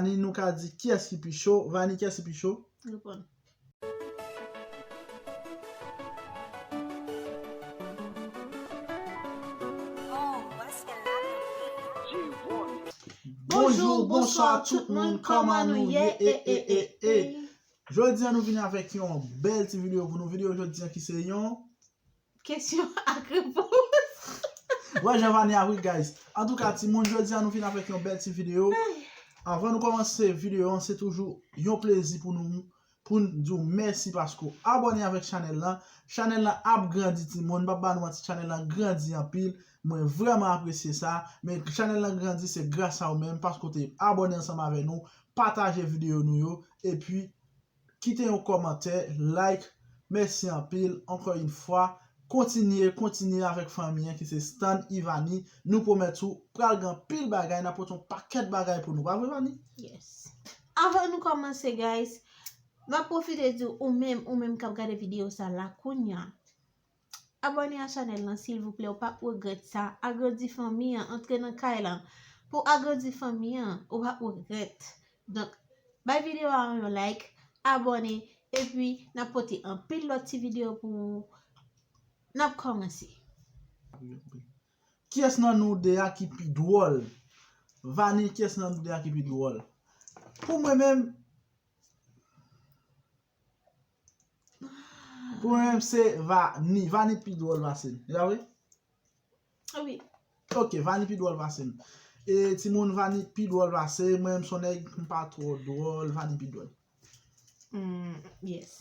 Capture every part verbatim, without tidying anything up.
Vani, nou ka di kiyès ki pi cho? Vani, kiyès ki pi cho? Reponn. Bonjou, bonswa tout moun, kòman nou ye? E, e, e, e. Jodi a nou vini avèk yon bèl ti videyo pou nou. Videyo jodi a ki se yon Kesyon ak repons. Wè jan Vani a wi, guys. Antouka, timoun, jodi a nou vini avèk yon bèl ti videyo. Anvan nou kòmanse videyo an, se toujou yon plezi pou nou pou n di w mèsi paske w abòne avèk chanèl lan. Chanèl lan ap grandi, timoun. M p ap ba nou manti, chanèl lan grandi anpil. Mwen vrèman apresye sa. Men chanèl lan grandi, se gras a ou menm paske w te abòne ansanm avè nou, pataje videyo nou yo, epi kite yon kòmantè, like. Mèsi anpil, ankò yon fwa. Kontinye, kontinye avèk fanmi an ki se Stan, Ivani. Nou pwomèt ou pral gen anpil bagay, n ap pote yon pakèt bagay pou nou. Pa vre, Vani? Yes. Anvan nou kòmanse, guys, m ap pwofite di w, ou menm, ou menm k ap gade videyo sa la kounya, abòne a chanèl lan, silvouplè, ou p ap regrèt sa. Agrandi fanmi an, antre nan kay lan. Pou agrandi fanmi an, ou p ap regrèt. Donk, bay videyo a yon like, abòne, epi n ap pote anpil lòt ti videyo pou ou. N ap kòmanse. Kiyès nan nou de a ki pi dwòl? Vani, kiyès nan nou de a ki pi dwòl? Pou mwen menm, pou mwen menm se Vani. Vani pi dwòl pase m. E pa vre? Wi. Ok, Vani pi dwòl pase m. E timoun, Vani pi dwòl pase m. Mwen menm se yon nèg m pa twò dwòl, Vani pi dwòl. Mm, yes.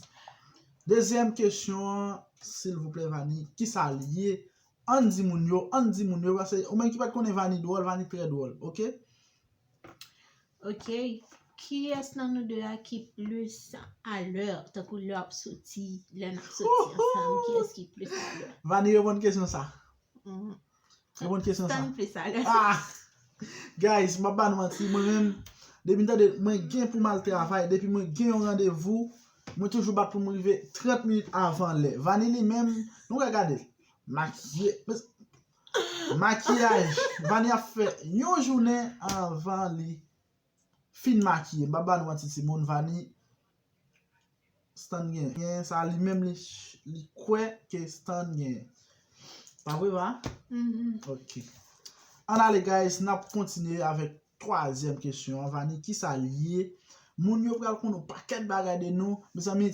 Dezyèm kesyon an, silvouplè, Vani, kisa l ye? Ann di moun yo, ann di moun yo, paske ou menm ki pa t konnen Vani dwòl, Vani trè dwòl, ok? Ok. Kiyès nan nou de a ki plis alè, tankou lè w ap soti, lè n ap soti ansanm, kiyès ki plis alè? Vani reponn kesyon sa. Mm. Reponn kesyon sa. Stan plis alè. Ah! Guys, m ap ba nou manti, mwen menm, depi m tande mwen gen pou m al travay, depi mwen gen yon randevou, mwen toujou bat pou m rive trant minit avan lè. Vani li menm, nou ka gade l. Makiye, makiyaj. Vani ap fè yon jounen anvan li fin makiye. M pa ba nou manti, timoun, Vani, Stan gen. Gen sa li menm li, li kwè ke Stan gen. Pa vre, va? Mhm. Ok. Ann ale, guys, n ap kontinye avèk twazyèm kesyon an. Vani, kisa l ye? Moun yo pral konn yon pakèt bagay de nou. Mezanmi,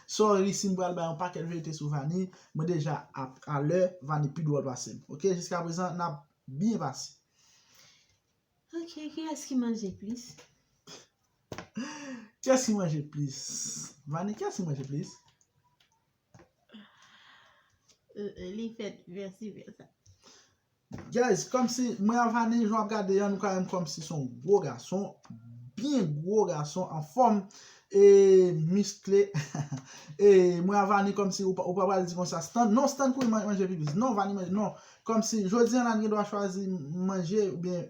sorry si m pral bay yon pakèt verite sou Vani. Mwen deja ap alè, Vani pi dwòl pase m. Ok, jiska prezan, n ap byen pase. Ok, kiyès ki manje plis? Kiyès ki manje plis? Vani, kiyès ki manje plis? Euh, euh, li fèt vèsi vèsa. Guys, kòmsi mwen ak Vani, jan w ap gade an, nou ka wè m kòmsi se yon gwo gason, byen gwo gason, anfòm, e miskle. E mwen ak Vani kòmsi ou pa, ou pa pral di konsa, Stan, non, Stan kouri man-, manje pi plis. Non, Vani manje, non. Kòmsi jodi an la, n gen dwa chwazi manje oubyen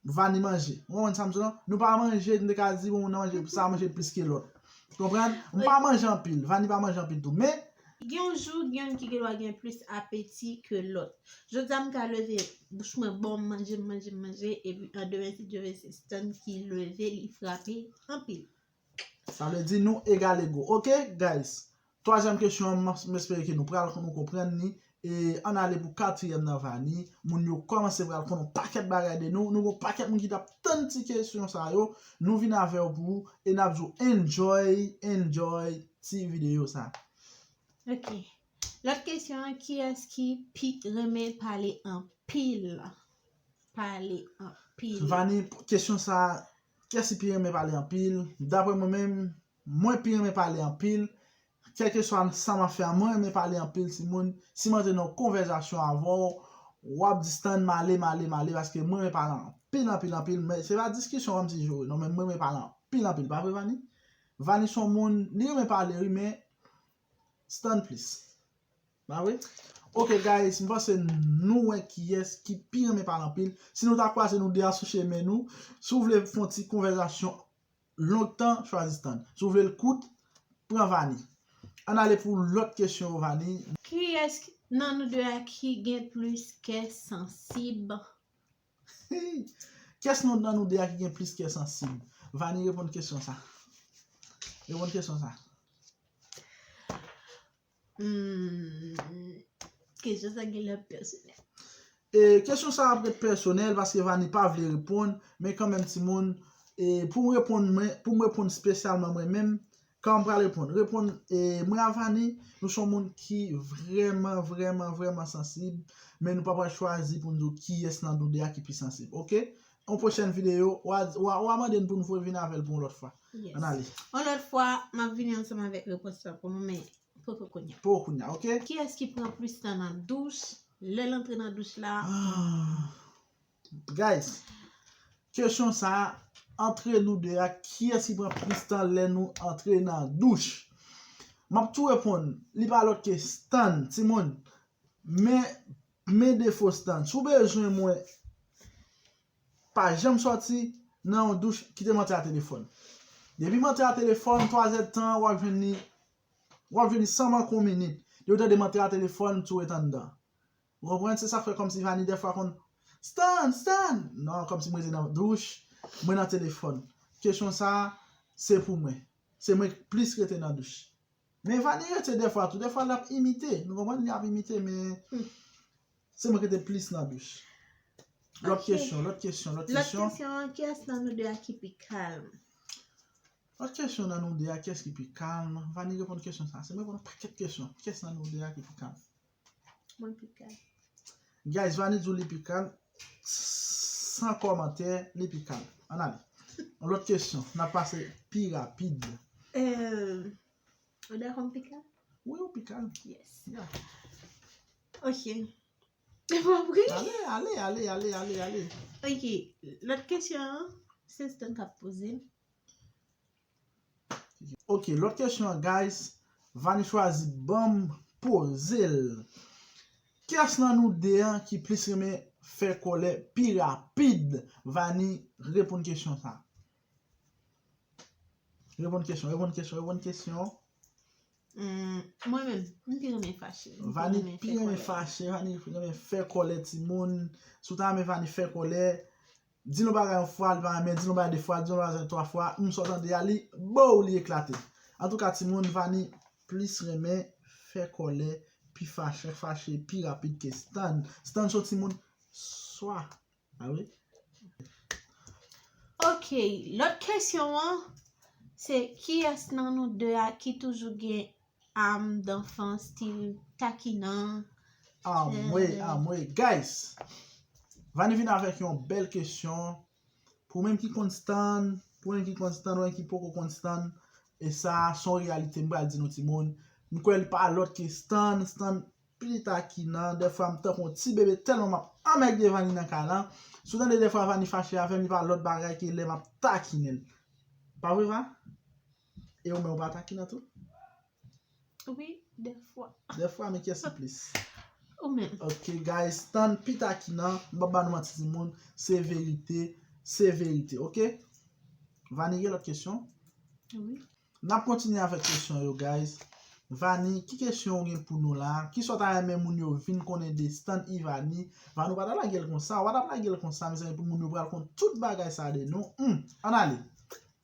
Vani manje. Ou konprann sa m di w lan? Nou pa manje, nou te ka di, bon, moun nan manje, sa manje plis ke lòt. Konprann? M pa manje anpil, Vani pa manje anpil tou, men Gen yon jou, gen youn ki gen dwa gen plis apeti ke lòt. Jodi a, m ka leve, bouch mwen bon, m manje, m manje, m manje, epi an demen, si Dye vle, se Stan ki leve, li frape anpil. Sa vle di nou egal ego. Ok, guys. Twazyèm kesyon an, m, m espere ke nou pral, nou konprann li. E ann ale pou katriyèm nan, Vani. Moun yo kòmanse pral konn yon pakèt bagay de nou. Nou gon pakèt moun ki t ap tann ti kesyon sa yo. Nou vin avè w pou ou. E n ap di w enjoy, enjoy ti videyo sa. Ok. Lòt kesyon an, kiyès ki pi renmen pale anpil? Pale anpil. Vani, kesyon sa, kiyès ki pi renmen pale anpil? Daprè mwen menm, mwen pi renmen pale anpil. Kèlkeswa sa m ap fè a, mwen renmen pale anpil, timoun. Si m antre nan yon konvèsasyon avè w, w ap di Stan m ale, m ale, m ale, paske mwen renmen pale anpil, anpil, anpil. Men se pa diskisyon kòmsi jwe, non, men mwen renmen pale anpil, anpil. Pa vre, Vani? Vani se yon moun, li renmen pale, wi, men Stan plis. Pa vre? Ok, guys, m panse nou wè kiyès ki pi renmen pale anpil. Si nou ta kwaze nou de a sou chemen nou, si w vle fè yon ti konvèsasyon longtan, chwazi Stan. Si w vle l kout, pran Vani. Ann ale pou lòt kesyon yo, Vani. Kiyès nan nou de a ki gen plis kè sansib? Kiyès nan, nan nou de a ki gen plis kè sansib? Vani, reponn kesyon sa. Reponn kesyon sa. Hmm, kesyon sa gen lè pèsonèl. E kesyon sa ap ret pèsonèl paske Vani pa vle reponn, men kanmenm timoun, e pou m reponn mwen, pou m reponn espesyalman mwen menm, kan m pral reponn, reponn, e mwen a Vani, nou se yon moun ki vrèman, vrèman, vrèman sansib, men nou pa pral chwazi pou n di w kiyès nan nou de a ki pi sansib, oke? Yon pwochèn videyo, w a, w a, w a mande n pou n vin avè l pou yon lòt fwa. Ann ale. Yon lòt fwa, m ap vini ansanm avèk repons la pou nou, men poko kounye a. Poko kounye a, oke? Kiyès ki pran plis tan nan douch? Lè l antre nan douch la. Ah. Guys, kesyon sa a, antre nou de a, kiyès ki pran plis tan lè nou antre nan douch? M ap tou reponn, li pa lòt ke Stan, timoun. Men, men defo Stan. Si w bezwen mwen, pa janm sòti nan yon douch, kite m antre a telefòn. Depi m antre a telefòn, twazèdtan, w ap jwenn li, w ap jwenn li san manke yon minit. Depi w tande m antre a telefòn, m tou ret anndan. Ou konprann? Se sa k fè kòmsi Vani dèfwa konn, Stan, Stan! Non, kòmsi mwen rete nan douch, mwen nan telefòn. Kesyon sa a, se pou mwen. Se mwen k plis rete nan douch. Men Vani rete dèfwa tou. Dèfwa l ap imite. Nou konprann? Li ap imite, men se mwen ki rete plis nan douch. Lòt kesyon, lòt kesyon, lòt kesyon. Lòt kesyon an, kiyès nan nou de a ki pi kalm? Lòt kesyon nan nou de a, kiyès ki pi kalm? Vani reponn kesyon sa. Se mwen reponn yon pakèt kesyon. Kiyès nan nou de a ki pi kalm? Mwen pi kalm. Guys, Vani di w li pi kalm. San kòmantè, li pi kalm. Ann ale. Yon lòt kesyon. N ap pase pi rapid. Euh, ou dakò m pi kalm? Wi, ou pi kalm. Yes. Yeah. Ok. Bon, wi. Ale, ale, ale, ale, ale, ale. Ok. Lòt kesyon an, se Stan k ap poze l. Ok, lòt kesyon an, guys. Vani chwazi ban m poze l. Kiyès nan nou de an ki plis renmen fè kòlè pi rapid? Vani, reponn kesyon sa. Reponn kesyon, reponn kesyon, reponn kesyon. Hmm, mwen menm, m pi renmen fache. M pi Vani renmen pi fè renmen kòlè. Fache, Vani pi renmen fè kòlè timoun. Si w ta renmen Vani fè kòlè, di l yon bagay yon fwa, li pa renmen, di l yon bagay de fwa, di l yon bagay twa fwa, m sot tande a, li, bow, li eklate. Antouka, timoun, Vani plis renmen fè kòlè, pi fache, fache, pi rapid ke Stan. Stan se yon timoun swa. Ah wi. Ok, lòt kesyon an, se kiyès nan nou de a ki toujou gen âme d'enfant, stil takinan? Anmwe, anmwe. Guys, Vani vin avèk yon bèl kesyon. Pou menm ki konn Stan, pou menm ki konn Stan, ou menm ki poko konn Stan, e sa, se yon reyalite, m pral di nou timoun. M kwè li pa lòt ke Stan, Stan pi takinan, dèfwa m tankou yon ti bebe tèlman m ap anmègde Vani nan kay la. Si w tande dèfwa Vani fache avè m, li pa lòt bagay ke lè m ap takinen l. Pa vre, Va? E ou menm ou pa takinan tou? Wi, dèfwa. Dèfwa, men kiyès ki plis? Ou menm. Ok, guys, Stan pi takinan, m p ap ba nou manti timoun, se verite, se verite, ok? Vani, gen lòt kesyon? Wi. N ap kontinye avèk kesyon yo, guys. Vani, ki kesyon ou gen pou nou la? Kisa w ta renmen moun yo vin konnen de Stan Ivani? Vani, ou pa ta lage l konsa, ou pa t ap lage l konsa, mezanmi, pou moun yo pral konn tout bagay sa de nou. Hmm, ann ale.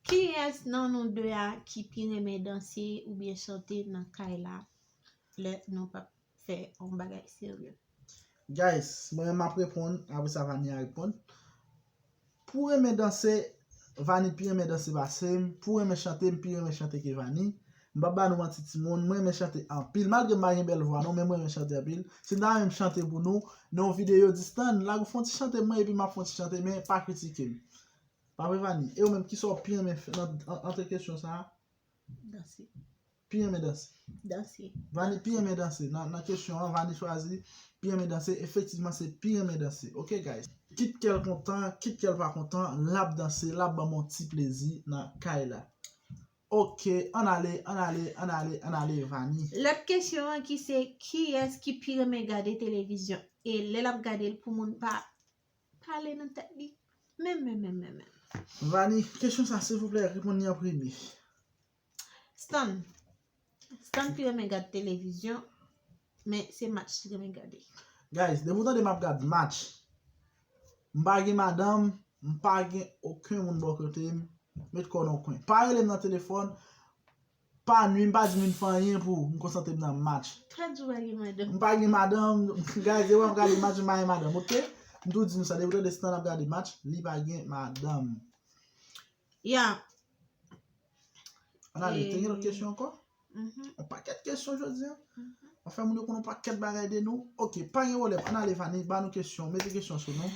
Kiyès nan nou de a ki pi renmen danse oubyen chante nan kay la lè nou p ap fè yon bagay serye? Guys, mwen menm m ap reponn, apre sa Vani a reponn. Pou renmen danse, Vani pi renmen danse pase m. Pou renmen chante, m pi renmen chante ke Vani. M p ap ba nou manti timoun, mwen renmen chante anpil. Malgre m pa gen bèl vwa non, men mwen renmen chante anpil. Si m ta renmen m chante pou nou, nan yon videyo di Stan, lage w fè yon ti chante mwen epi m ap fè yon ti chante, men pa kritike m. Pa vre, Vani? E ou menm, kisa w pi renmen fè nan, an, antre kesyon sa a? Danse. Pi renmen danse. Danse. Vani pi renmen danse. Nan, nan kesyon an, Vani chwazi pi renmen danse. Efektivman, se pi renmen danse. Ok, guys. Kit kè l kontan, kit kè l pa kontan, l ap danse, l ap ban m yon ti plezi nan kay la. Ok, ann ale, ann ale, ann ale, ann ale, Vani. Lòt kesyon an ki se, kiyès ki pi renmen gade televizyon? E lè l ap gade l pou moun pa pale nan tèt li. Men, men, men, men, men. Vani, kesyon sa, silvouplè, reponn li an premye. Stan. Stan pi renmen gade televizyon, men se match li renmen gade. Guys, depi w tande m ap gade match, m pa gen madanm, M pa gen okenn moun bò kote m. Met kò w nan yon kwen. Pa rele m nan telefòn. Pa nwi m, pa di m vin fè anyen pou m konsantre m nan match. Twa jou pa gen madanm. M pa gen madanm. Guys, e wè m gade match, m pa gen madanm, oke? M tou di nou sa, depi w tande Stan ap gade match, li pa gen madanm. Ya. Ann ale, te gen lòt kesyon ankò? Yon pakèt kesyon jodi a. Anfen, moun yo konn yon pakèt bagay de nou. Oke, pa gen pwoblèm. Ann ale, Vani, ba nou kesyon. Mete kesyon sou nou.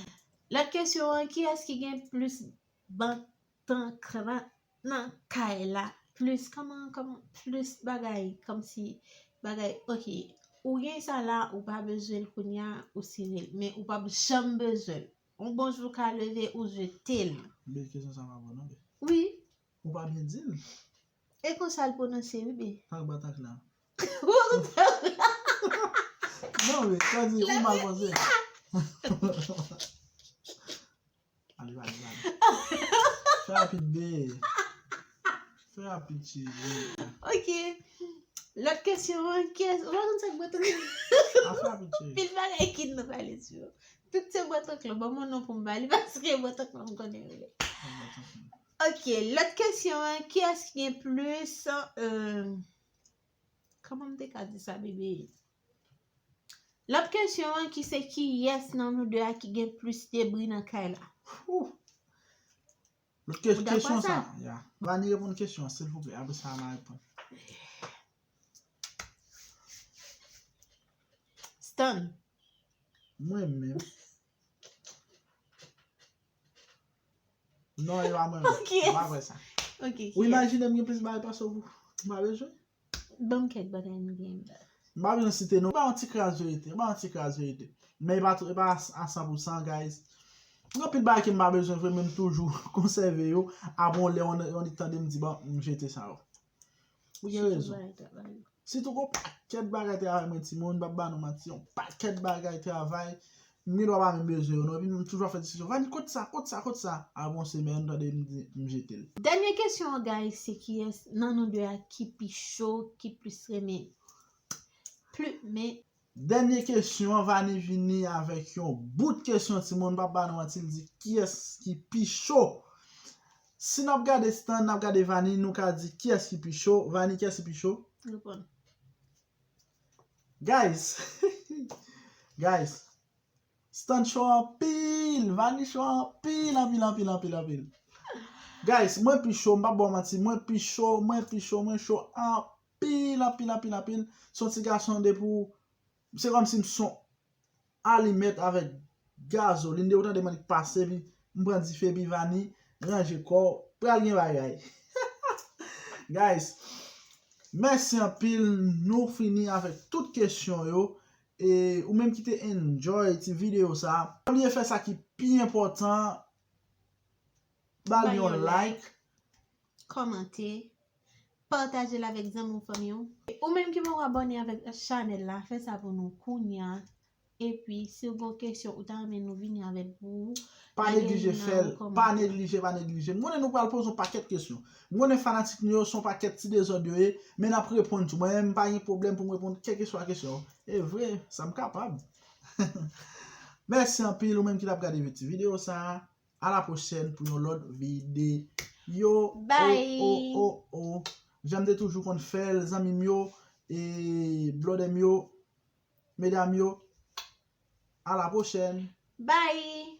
Lòt kesyon an, kiyès ki gen plis bank tan kran nan kay la? Plis, kòman, kòman, plis bagay, kòmsi bagay, oke. Ou gen sa la, ou pa bezwen l kounye a, ou sere l. Men ou p ap janm bezwen l. Yon bon jou ka leve, ou jete l. Bebe, kesyon sa pa bon, non, bebe. Wi. Ou pa byen di l. E konsa l pwononse, wi, bebe. Tank ba tank la. Ou pa konprann. Non, bebe, sa di, ou mal panse. Ale, ale, ale. Fè rapid, bebe. Fè rapid, cheri. Ok. Lòt kesyon an, kiyès? Ou pa konn sa k bwè tank? A, fè rapid, cheri. Pil bagay ki nou pale sou yo. Tout se bwè tank lan. Ban mwen non pou m ba li, paske bwè tank lan m konnen rele. Ok, lòt kesyon an, kiyès ki gen plis, euh, kòman m te ka di sa, bebe? Lòt kesyon an ki se kiyès nan nou de a ki gen plis debri nan kay la? Ouh. Lòt ke-, kesyon sa, ya. Vani reponn kesyon an, silvouplè. Apre sa, m a reponn. Stan. Mwen menm. Non, e pa mwen menm. Ok. M pa kwè sa. Ok. Ou imajine m gen plis bagay pase w pou m pa bezwen? Ban m kèk bagay m gen. M pa bezwen site non. M ba yon ti kras verite. M ba yon ti kras verite. Men e pa tou, e pa a, a san pou san, guys. Gen anpil bagay ke m pa bezwen vre, men m toujou konsève yo. Apre yon lè, yon, yon nèg tande m di, bon, m jete sa yo. Ou gen rezon. Sitou gen yon pakèt bagay travay mwen, timoun, m p ap ba nou manti, yon pakèt bagay travay. M gen dwa pa menm bezwen yo, non. Epi m toujou ap fè diskisyon. Vani, kot sa, kot sa, kot sa? Apre yon semèn, tande m di, m jete l. Dènye kesyon an, guys, se kiyès nan nou de a ki pi cho, ki plis renmen plumen? Dènye kesyon an, Vani vini avèk yon bout kesyon, timoun, m p ap ba nou manti, l di kiyès ki pi cho. Si n ap gade Stan, n ap gade Vani, nou ka di kiyès ki pi cho. Vani, kiyès ki pi cho? Reponn. Guys, guys, Stan cho anpil, Vani cho anpil, anpil, anpil, anpil, anpil. Guys, mwen pi cho, m p ap ba w manti, mwen pi cho, mwen pi cho, mwen cho anpil, anpil, anpil, anpil. Se yon ti gason depi w, se kòmsi m se yon alimèt avèk gazolin, depi w tande m annik pase, epi m pran dife, epi Vani, ranje kò w, pral gen bagay. Guys, mèsi anpil, nou fini avèk tout kesyon yo. E ou menm ki te enjoy ti videyo sa, pa bliye fè sa ki pi enpòtan, ba l yon like, kòmante, pataje l avèk zanmi w, fanmi w. Ou menm ki poko abòne avèk chanèl la, fè sa pou nou kounye a. Epi, si w gen yon kesyon ou ta renmen nou vini avè l pou ou, pa neglije fè l, pa neglije, pa neglije. M konnen nou pral poze yon pakèt kesyon. M konnen fanatik nou yo se yon pakèt ti dezòd yo ye, men n ap reponn tou. Mwen menm, m pa gen pwoblèm pou m reponn kèlkeswa kesyon. E vre, sa m kapab. Mèsi anpil, ou menm ki t ap gade ti videyo sa a. A la pwochèn pou yon lòt videyo. Bye. Oh, oh, oh, oh. Jan m te toujou konn fè l, zanmi m yo, e blòdè m yo, medam yo. A la pwochèn. Bye.